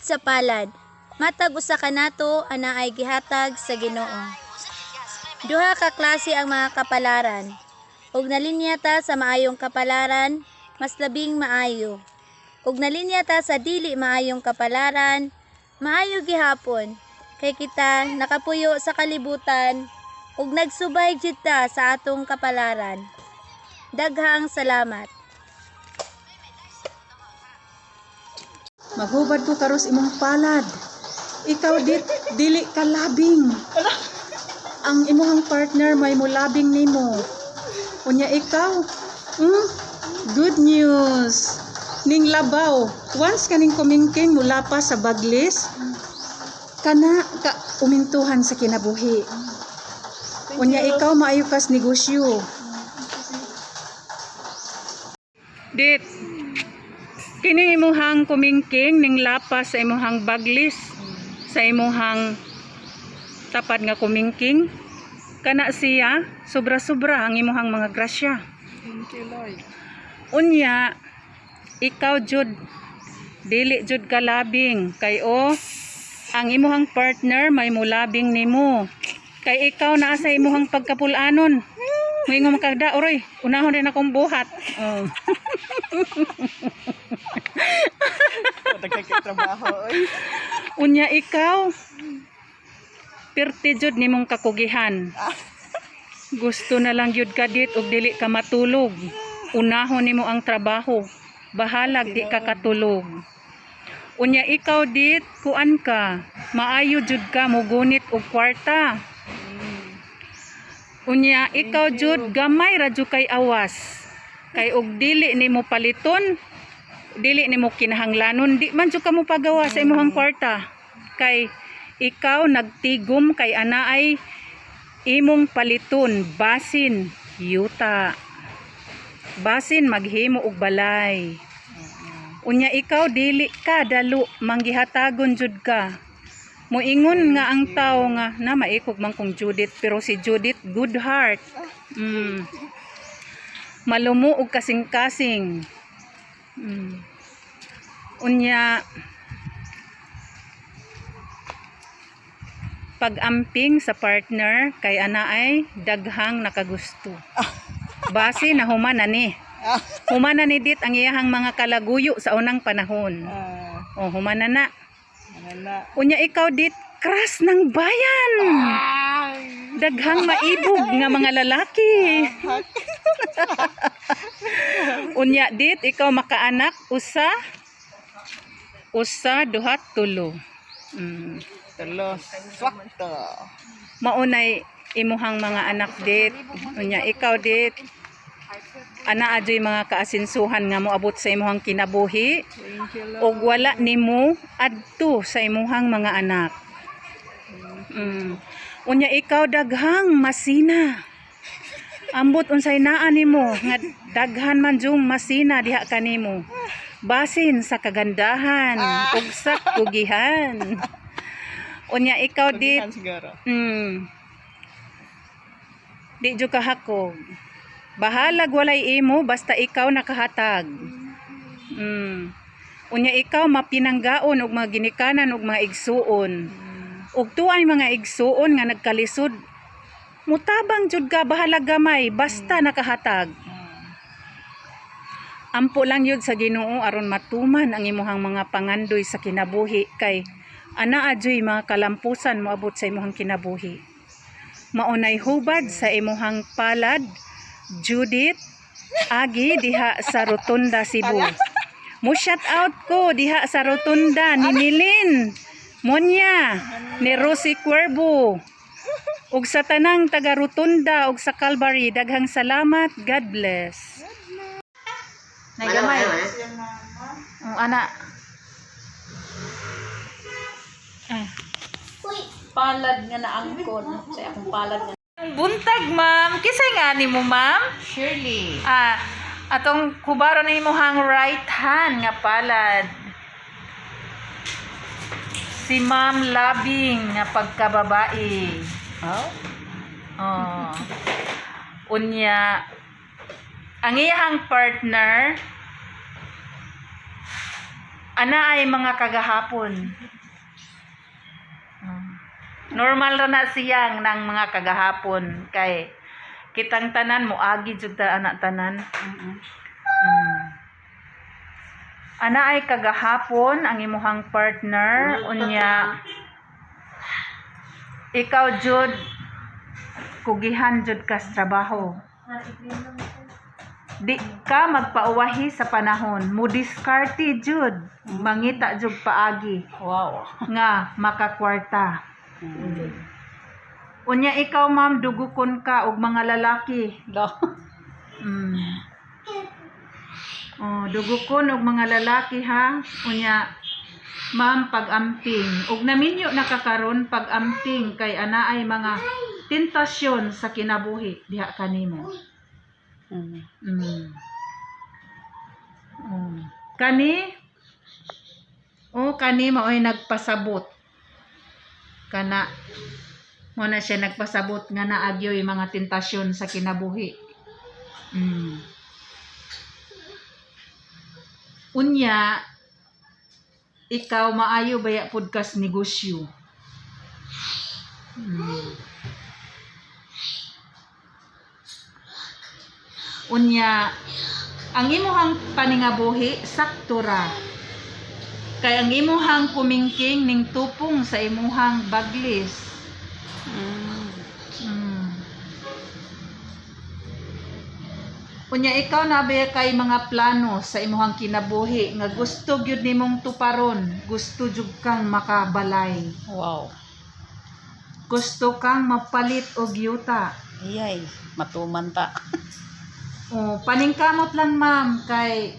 Gunit sa palad. Matag usa kanato anaay gihatag sa Ginoo. Duha ka klase ang mga kapalaran. Ug nalinya ta sa maayong kapalaran, mas labing maayo. Ug nalinya ta sa dili maayong kapalaran, maayo gihapon kay kita nakapuyo sa kalibutan ug nagsubay jud ta sa atong kapalaran. Daghang salamat. Maghubad ko karos imong palad. Ikaw dit dili ka labing. Ang imong partner may mulabing nimo. Unya ikaw, good news. Ning labaw, once kaning kumingking mula pa sa baglis, kana ka umintuhan sa kinabuhi. Unya ikaw, maayo kas negosyo. Dit, kini imuhang kumingking ning lapas sa imuhang baglis sa imuhang tapad nga kumingking, kana siya sobra-sobra ang imuhang mga grasya. Thank you, Lord. Unya ikaw jud, dili jud ka labing kay o ang imuhang partner may mulabing nimo kay ikaw naa sa imuhang pagkapulanon. Moingon makagda, "Oroy, unahon rin akong buhat." Oh. Dagdag kay trabaho, oy. Unya ikaw, pirti jud nimong kakugihan. Gusto na lang jud ka dit og dili ka matulog. Unahon nimo ang trabaho. Bahalag di ka katulog. Unya ikaw dit, kuan ka, maayo jud ka mugunit og kwarta. Unya ikaw jud, gamay ra jud kay awas. Kay og dili nimo paliton, dili nimo kinahanglanon, di man jud ka mo pagawa sa imong kwarta. Kay ikaw nagtigom kay anaay imong paliton basin yuta. Basin maghimo og balay. Unya ikaw, dili ka dalo, manggihatagon jud ka. Moingon nga ang tao nga na maikog man kong Judith, pero si Judith good heart. Malumo og kasing-kasing. Unya pag-amping sa partner kay ana ay daghang nakagusto. Base na human na ni. Human na ni dit ang iyahang mga kalaguyo sa unang panahon. Ah, O human na na. ano na. Unya ikaw dit, crush ng bayan. Ay! Daghang maibog nga mga lalaki. Unya dit ikaw makaanak usa, usa, duha, tulo. Tulo. Swakto. Maunay imuhang mga anak dit. Unya ikaw dit, ana adyoy mga kaasinsuhan nga moabot sa imuhang kinabuhi Thank you, Lord. og wala nimo adto sa imuhang mga anak. Unya ikaw, daghang masina. Ambot unsay naa nimo nga daghan man jung masina diha kanimo. Basin sa kagandahan ug sa kugihan. Unya ikaw dit, Kugihan siguro. Di jud ka hakog. Bahalag walay imo basta ikaw nakahatag. Unya ikaw, mapinanggaon og mga ginikanan og mga igsuon. Ug tuay mga igsuon nga nagkalisod, mutabang jud ka bahalag gamay basta nakahatag. Ampo lang yun sa Ginoo aron matuman ang imuhang mga pangandoy sa kinabuhi kay ana adyoy mga kalampusan moabot sa imuhang kinabuhi. Maunay hubad sa imuhang palad, Judith Agi diha sa Rotunda, Cebu. Mo shout out ko diha sa Rotunda ni Milin Monya, ni Rosie Cuervo ug sa tanang taga Rotunda ug sa Calvary, daghang salamat. God bless. Nay gamay. Ang ana. Ah. Palad nga naangkon sa akong palad nga. Buntag, ma'am. Kisay nga ni mo, ma'am? Shirley. Ah, atong kubaro na imuhang right hand nga palad. Si Ma'am Labing nga pagkababae. Oh? Oh. Unya, ang iyahang partner Ana ay mga kagahapon. Normal ra na siyang ng mga kagahapon kay kitang tanan mo agi jud ta ana tanan. Ana ay kagahapon ang imuhang partner, unya ikaw jud kugihan jud kas trabaho. Di ka magpauwahi sa panahon, mo diskarte jud, mangita jud paagi nga makakwarta. Unya ikaw, ma'am, dugukon ka og mga lalaki. Do. Oh, dugukon og mga lalaki ha. Unya ma'am, pag-amping. Og naminyo na ka karon, pag-amping kay anaay mga tentasyon sa kinabuhi diha kanimo. Oh. Kani? Oh, kani mao'y nagpasabot. Kana mo na siya nagpasabot nga naagyoy mga tentasyon sa kinabuhi. Unya, ikaw maayo baya pud kas negosyo. Unya, ang imuhang paningabuhi sakto ra. Kay ang imuhang kumingking ning tupong sa imuhang baglis. Unya ikaw na ba kay mga plano sa imuhang kinabuhi nga gusto gyud nimong tuparon, gusto jud kang makabalay, gusto kang mapalit og yuta. Iyay, matuman ta. Oh, paningkamot lang, ma'am, kay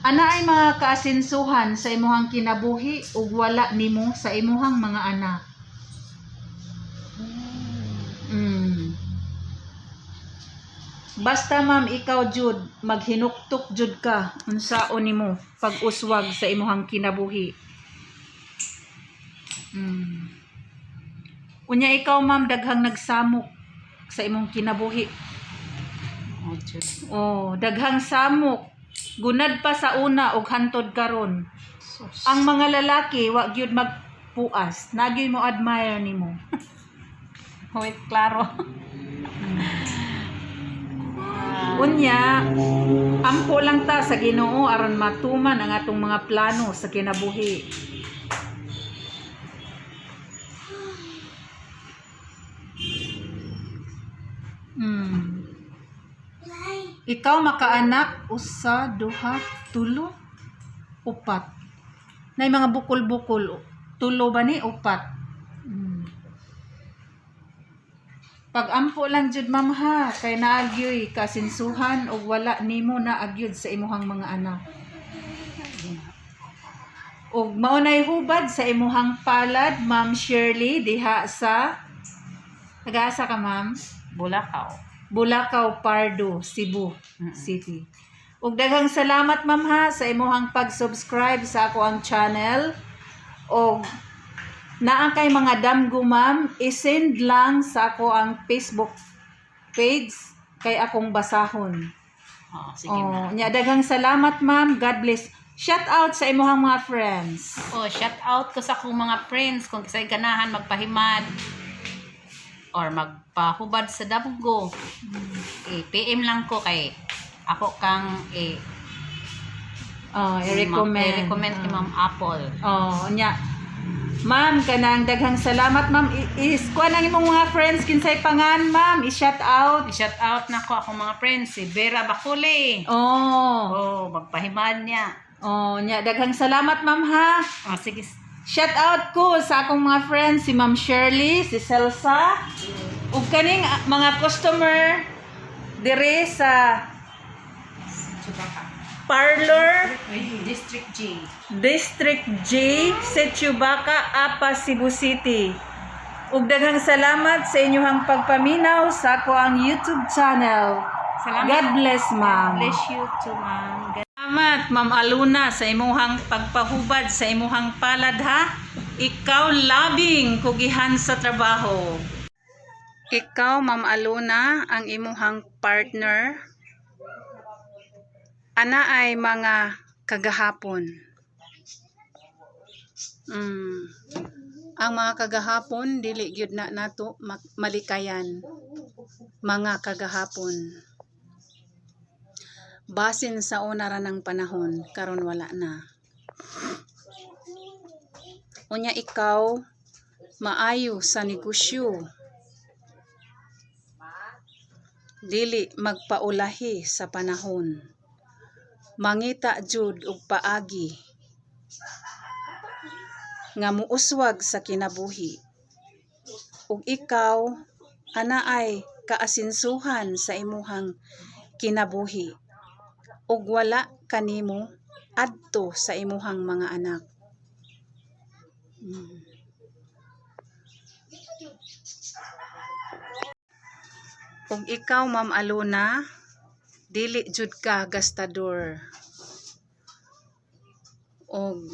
ana ay mga kaasinsuhan sa imuhang kinabuhi ug wala nimo sa imuhang mga anak. Basta ma'am, ikaw jud maghinuktok jud ka unsaon nimo pag-uswag sa imuhang kinabuhi. Unya ikaw, ma'am, daghang nagsamok sa imong kinabuhi. Oh, Diyos. Oh, daghang samok. Gunad pa sa una og hantod karon. Sus. Ang mga lalaki wa gyud magpuas. Nagyoy mo admire nimo. Wait, klaro. Unya, ampo lang ta sa Ginoo aron matuman ang atong mga plano sa kinabuhi. Ikaw makaanak usa, duha, tulo, upat. Nay mga bukol-bukol. Tulo ba ni upat? Pag-ampo lang jud, ma'am, ha, kay naagyoy kasinsuhan og wala nimo naagyod sa imuhang mga anak. Og mao nay hubad sa imuhang palad, Ma'am Shirley, diha sa Nagaasa ka, ma'am? Bulakaw. Bulacau, Pardo, Cebu City. Ug daghang salamat, ma'am, ha, sa imuhang pag-subscribe sa ako ang channel. Og naa kay mga damgo, ma'am, isend lang sa ako ang Facebook page kay akong basahon. Oh, sige Oh, na. nya daghang salamat, ma'am. God bless. Shout out sa imuhang mga friends. Oh, shout out ko sa akong mga friends kung kisay ganahan magpahimad or magpahubad sa damgo. Eh, PM lang ko kay ako kang eh, Oh, i-recommend. I-recommend kay Ma'am Apple. Oh, nya. Ma'am, kanang daghang salamat, ma'am. Is kuan ang imong mga friends kinsay pangan, ma'am? I-shout out. I-shout out na ko akong mga friends si Vera Bakule. Oh. Oh, magpahimad niya. Oh, nya daghang salamat, ma'am, ha. Oh, sige. Shout out ko sa akong mga friends si Ma'am Shirley, si Celsa, ug kaning mga customer dire sa Parlor District G. District J, Sitio Baca, Apa, Cebu City. Ug daghang salamat sa inyong pagpaminaw sa ako ang YouTube channel. Salamat. God bless, ma'am. Bless you too, ma'am. God Salamat, Ma'am Aluna, sa imuhang pagpahubad sa imuhang palad ha. Ikaw labing kugihan sa trabaho. Ikaw, Ma'am Aluna, ang imuhang partner. Ana ay mga Kagahapon. Ang mga kagahapon dili gyud na nato malikayan. Mga kagahapon. Basin sa una ra ng panahon, karon wala na. Unya ikaw maayo sa negosyo. Dili magpaulahi sa panahon. Mangita jud og paagi nga muuswag sa kinabuhi. Ug ikaw anaay kaasinsuhan sa imuhang kinabuhi ug wala kanimo adto sa imuhang mga anak. Ug ikaw, Ma'am Alona, dili jud ka gastador. Og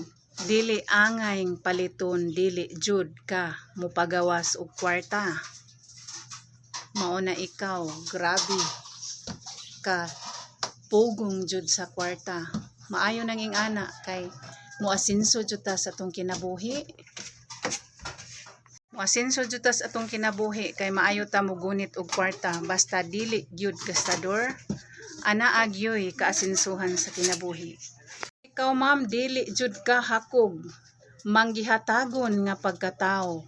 dili angay paliton, dili jud ka mopagawas og kwarta. Mao na ikaw, grabe ka pugong jud sa kwarta. Maayo nang ingana kay moasinso jud ta sa atong kinabuhi. Moasinso jud ta sa atong kinabuhi kay maayo ta mogunit og kwarta basta dili gyud gastador. Anaa gyoy kaasinsuhan sa kinabuhi. Ikaw, ma'am, dili jud ka hakog manggihatagon nga pagkatao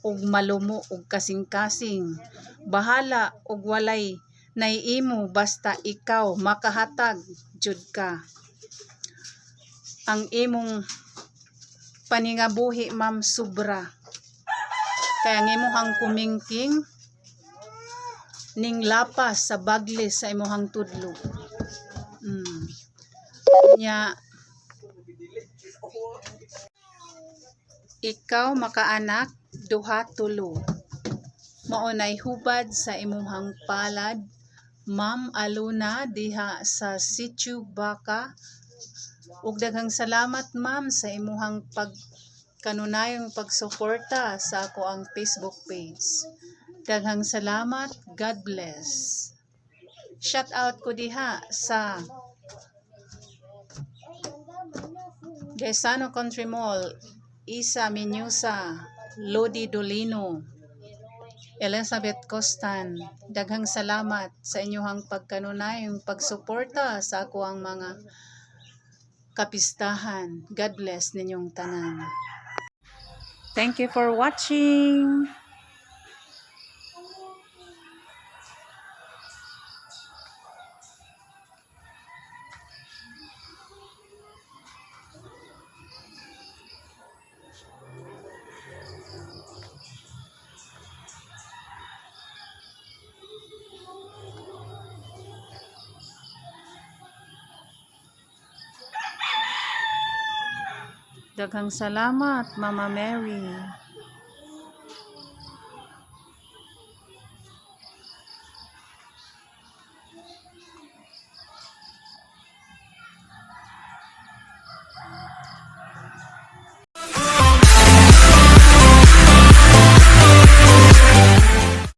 ug malumo og kasing-kasing. Bahala og walay naiimo basta ikaw makahatag jud ka. Ang imong paningabuhi, ma'am, sobra. Kaya ang imuhang kumingking ning lapas sa bagles sa imuhang tudlo. Nya ikaw makaanak duha tulo. Mao nay hubad sa imuhang palad, Ma'am Aluna, diha sa Sitio Baca. Ug daghang salamat, ma'am, sa imuhang pag kanunayong pagsuporta sa akoang Facebook page. Daghang salamat. God bless. Shout out ko diha sa Gaisano Country Mall, Isa Minyusa, Lodi Dolino, Elizabeth Costan. Daghang salamat sa inyong pagkanunayong pagsuporta sa akoang mga kapistahan. God bless ninyong tanan. Thank you for watching. Daghang salamat, Mama Mary.